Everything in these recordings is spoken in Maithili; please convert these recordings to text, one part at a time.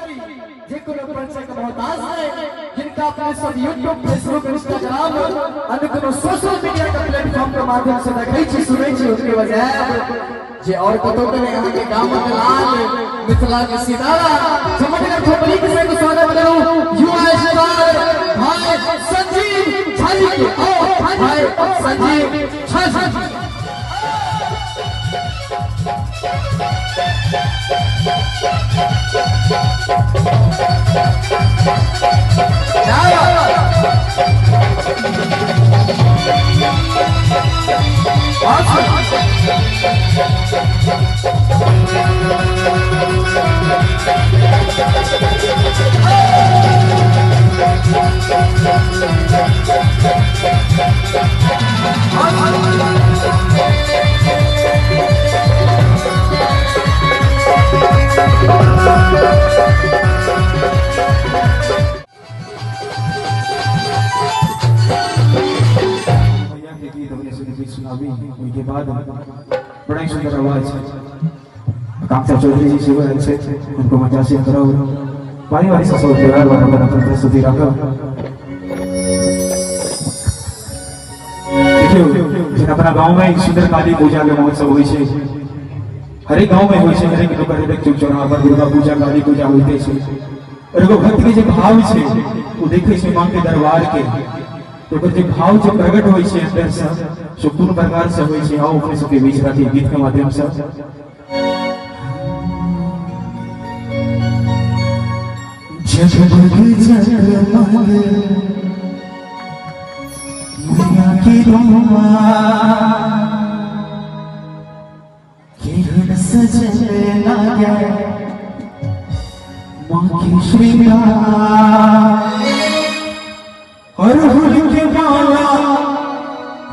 जे कोनो परिचय के मोहताज नहीं, जिनका अपने सब यूट्यूब, फेसबुक, इंस्टाग्राम अन्य कोनो सोशल मीडिया के प्लेटफॉर्म के माध्यम से देखै छी, सुनै छी, उनके बजाय जे और कतौ के नहीं, अहाँ के गाम के लाल, मिथिला के सितारा, चमटगर थोपड़ी के संग स्वागत करू युवा स्टार भाई संजीव झा जी के। आओ भाई संजीव झा जी। भैया के गीत अपने सुन के सुनाबी, ओहिके बाद बड़ा ही सुंदर आवाज आकांक्षा चौधरी जी सेहो आयल छथि, हुनको मजा से करब। बारी बारी से सब परिवार बार अपन अपन प्रस्तुति राखब। देखियौ, जेना अपना गाँव में सुंदर काली पूजा के महोत्सव होइ छै, हरेक गाँव में होइ छै, हरेक लोक हरेक चौक चौराहा पर दुर्गा पूजा काली पूजा होइते छै। और एगो भक्त के जे भाव छै ओ देखै छै माँ के दरबार के, तो ओकर जे भाव जे प्रकट होइ छै अंदर से, से कोन प्रकार से होइ छै, आओ अपने सबके बीच राखी गीत के माध्यम से। जगमग जगमग मैया के रुआ केहन सजल लागे माँ के श्रृंगार, अरहुल के माला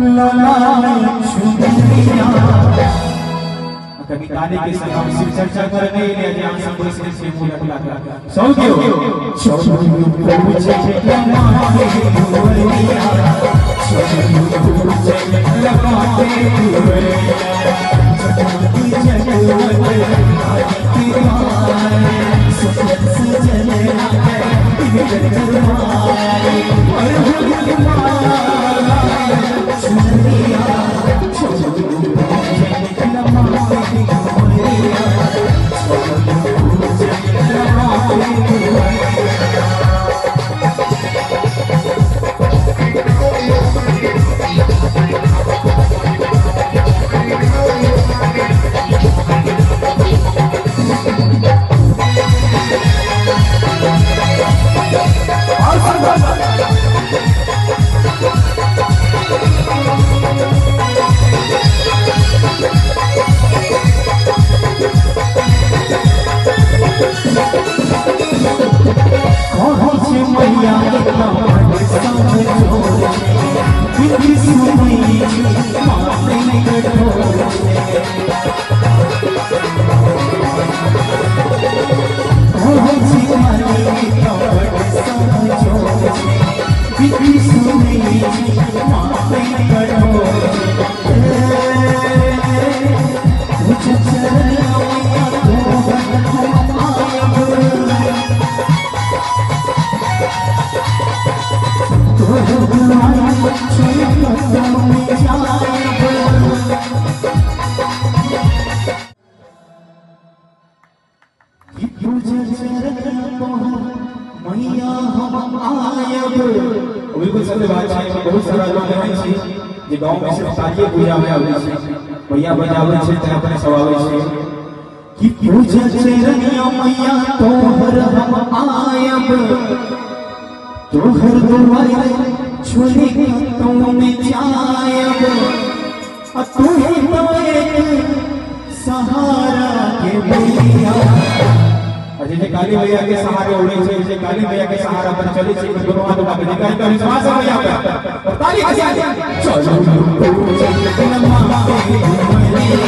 ललाए चुनरिया। कभी ताली के संग हम शिव चर्चा करने ले जे हम सब बैस के शिव पूजा करा सब केओ चलू पूजे माँ के दुआरिया, चलू पूजे माँ के दुआरिया, जगमग जगमग आरती माए, सुखद सजल लागे दिनकर दरबार, अरहुल के माला चुनरिया, चलू पूजे माँ के दुआरिया, चलू पूजे माँ के दुआरिया। कहै छै मैया कमर सब जोड़ विधि सुनै छी माथे कठोर कहै छै मैया कमर सब जोड़ विधि सुनै छी माथे कठोर तुझ चरण मैया तोहर हम आयब, तोहर दुआरी छोड़ कतौ जायब। कि तुझ चरण तोहर मैया हम आयब। बिल्कुल सत्य बात छै, बहुत सारा लोग एहन छी जे गाँव में सिर्फ कालिए पूजा में आबै छै, भैया बजाबै छै तऽ अपने सब आबै छै। कि पूजा चरनिया मैया तोहर हम आयब, तोहर दुआरी छोड़ी कतौ में जायब, आ तू ही तो एक सहारा के भैया। आ जे काली मैया के सहारे उड़े छै, जे काली मैया के सहारा पर चले छै, दोनों हाथ उठा के जयकार करू विश्वास है मैया पर और ताली के साथ चलो पूजा माँ के दुआरिया।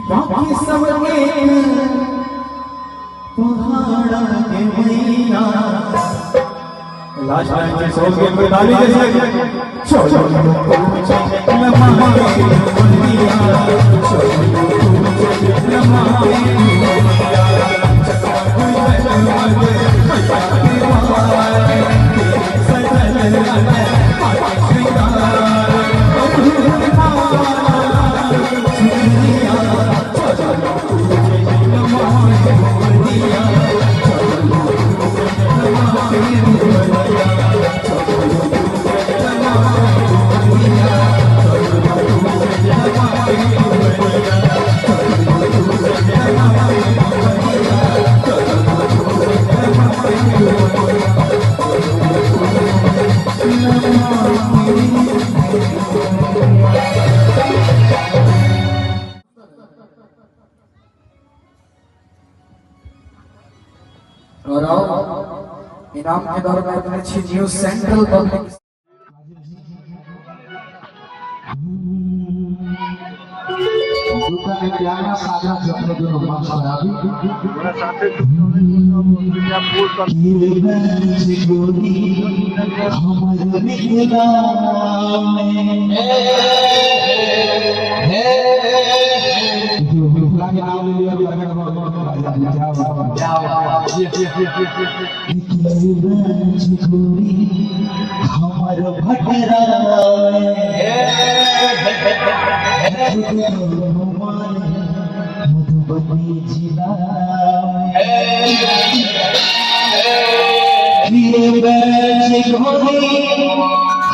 बाकी सब पहाड़ा के मैया लास्ट लाइन के सॉन्ग के ताली के साथ चलो लम्हा के मैया चलो लम्हा के मैया और आओ इनाम के दौर में अपने छी न्यू सेंट्रल पब्लिक हमर भटरा मधुबनी जिला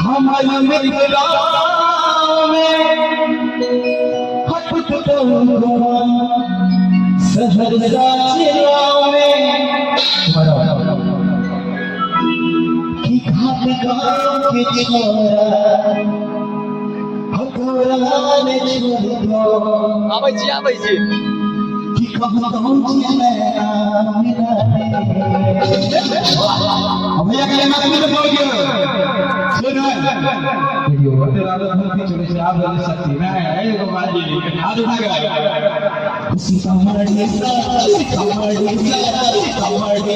हमर मिथिला सहरसा जिला में की घाट गाँव के छोरा हथौड़ा ने छोड़ दो आबै छी आबै छी कि कहतौं छी मिला भैया के नाम में बोल दियो सुन देखियो तेरा धरती चले से आप वाले शक्ति ना है गोपाल जी हाथ उठा के सीतामढ़ी सीतामढ़ी सीतामढ़ी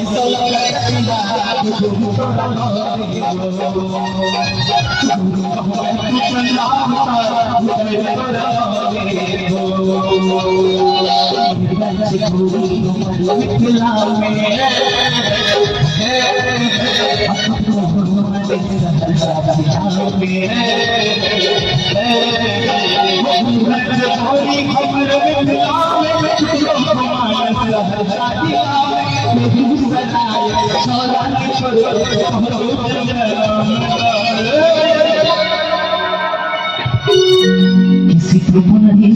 किसी तुम्हारी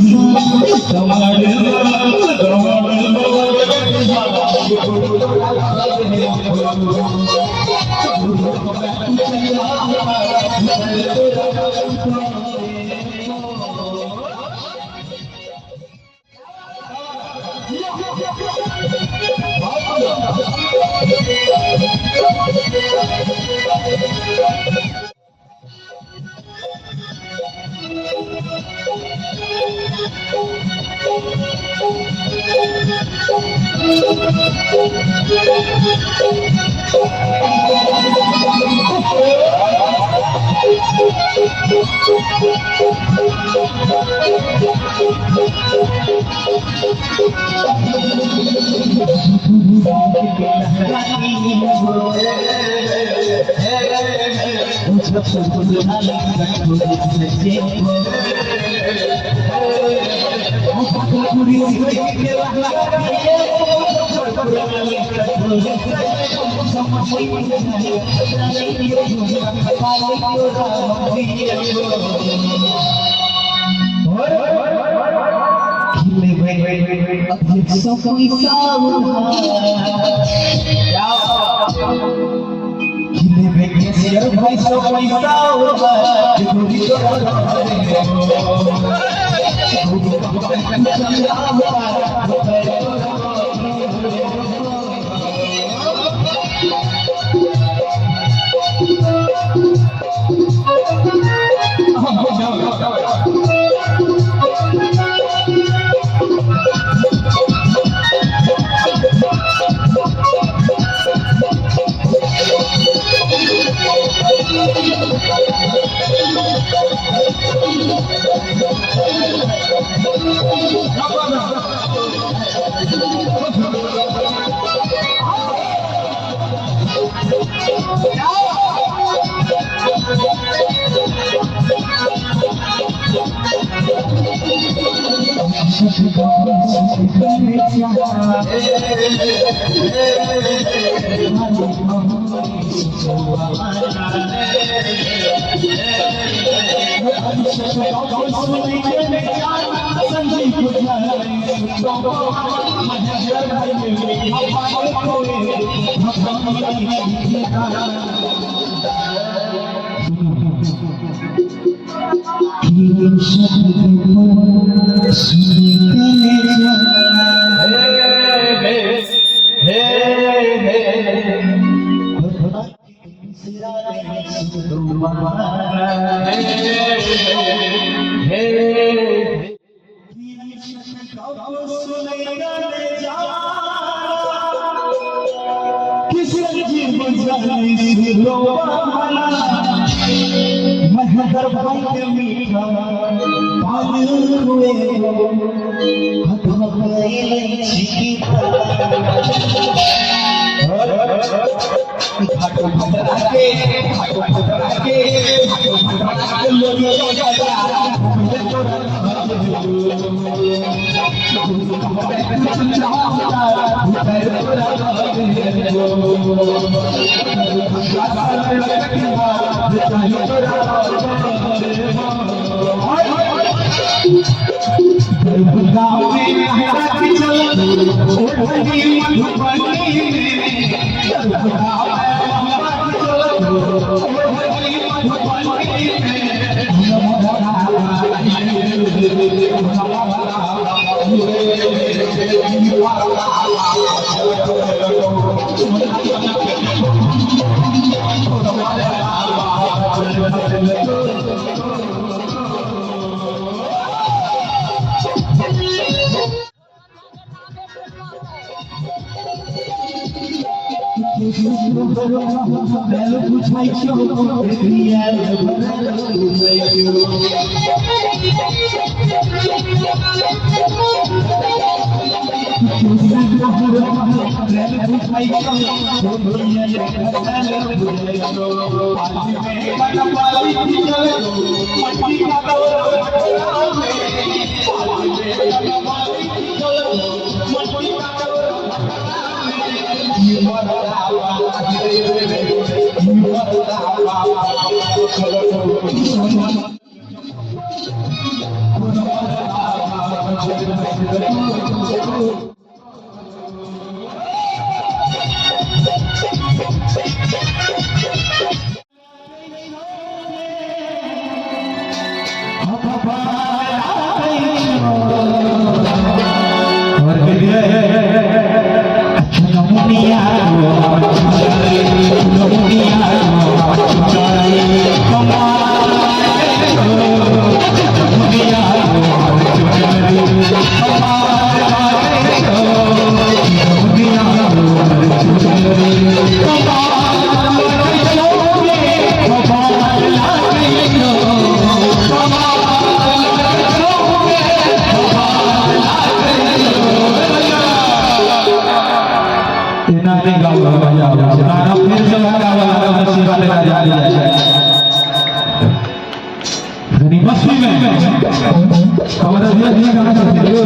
हमरा धीरे धीरे कहाँ छथिन यौ?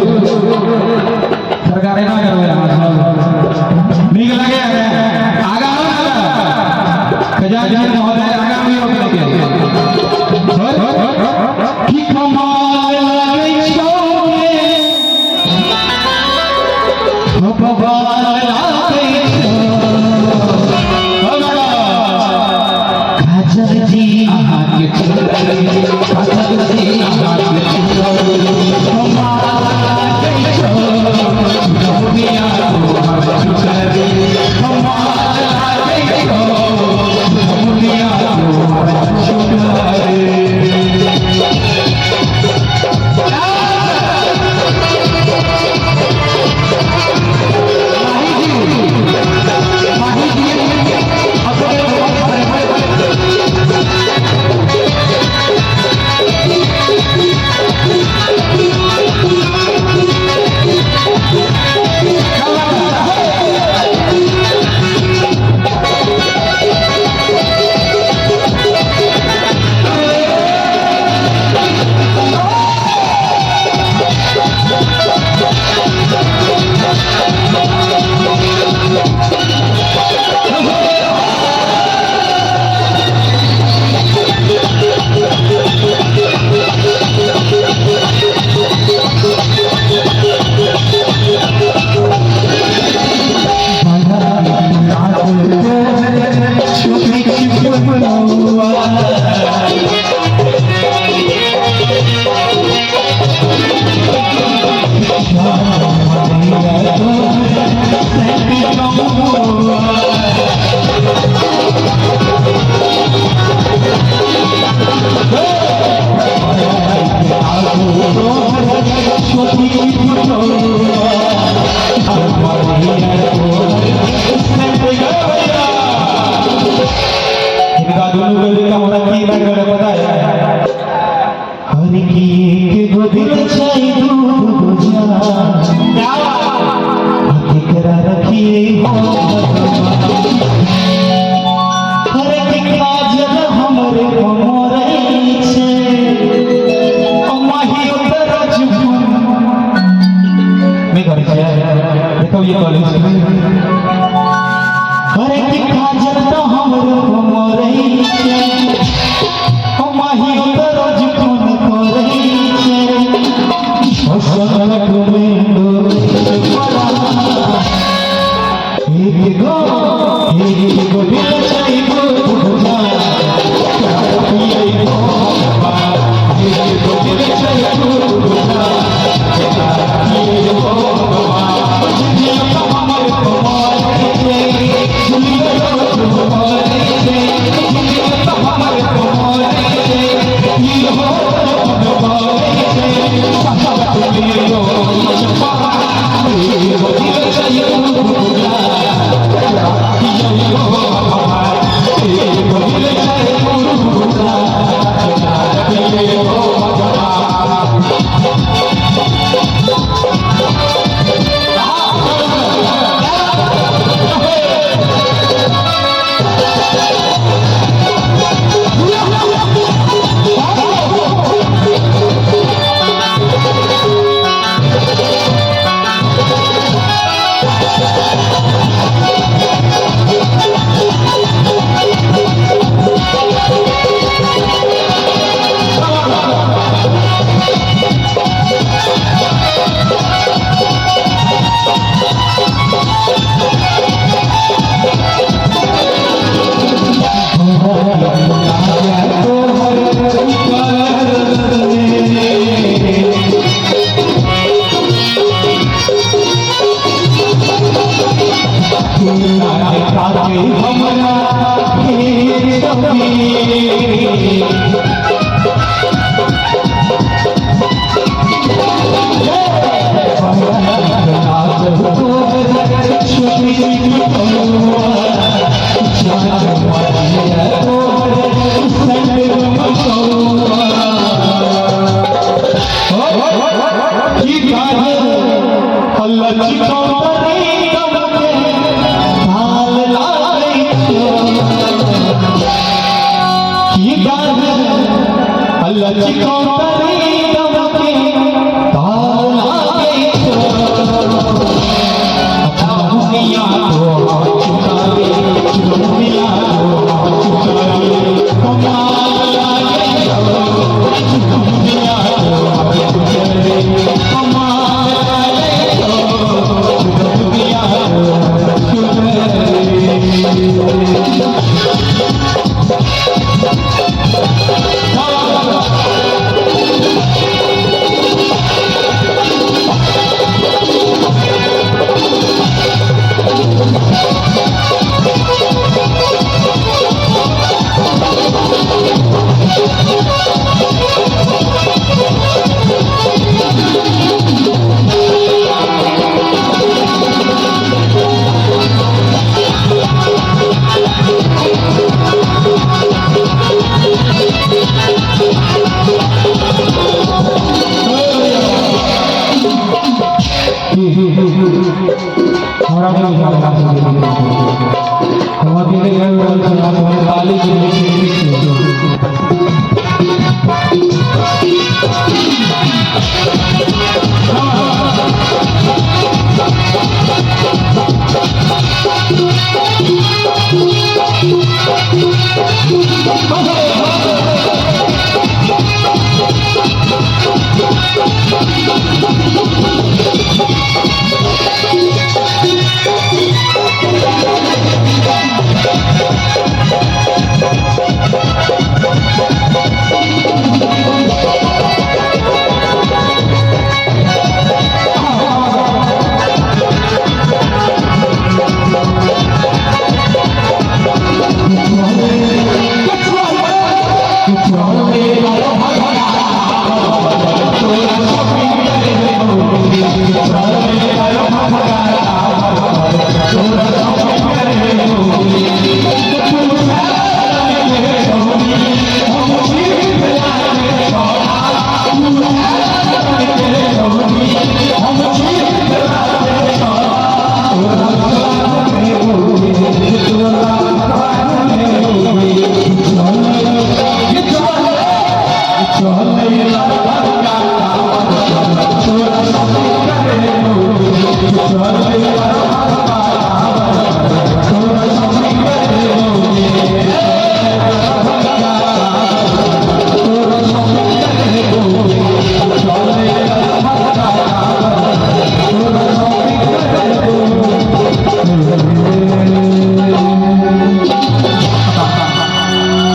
सरकार एना करबै अहाँ सब नीक लागे आगा आउ ने खजान जी महोदय आगा आबियौ अपने के की कमाल लागै छौ रे हो बवाल लागै छौ हो बाबा काजल जी अहाँके चुनरी काजल जी अहाँके चुनरी कमाल लागै छौ दुनिया तोहर चुनरी कमाल लागै छौ दुनिया तोहर चुनरी। माही जी अपने हिनका दुनू के देख हमरा की लागि रहल है पता है? हर की एक गो दिल छै दू गो जान, केकरा रखिए हो हर की काजल हमरे कमरे छै माही उतर जुगुन नहि करै छियै देखो ये कॉलेज। हर की काजल तो हमरे कमरे छै माही उतर जुगुन करै छै असलक में एक गो दिल छै दू गो जान, एक गो दिल छै दू गो जान,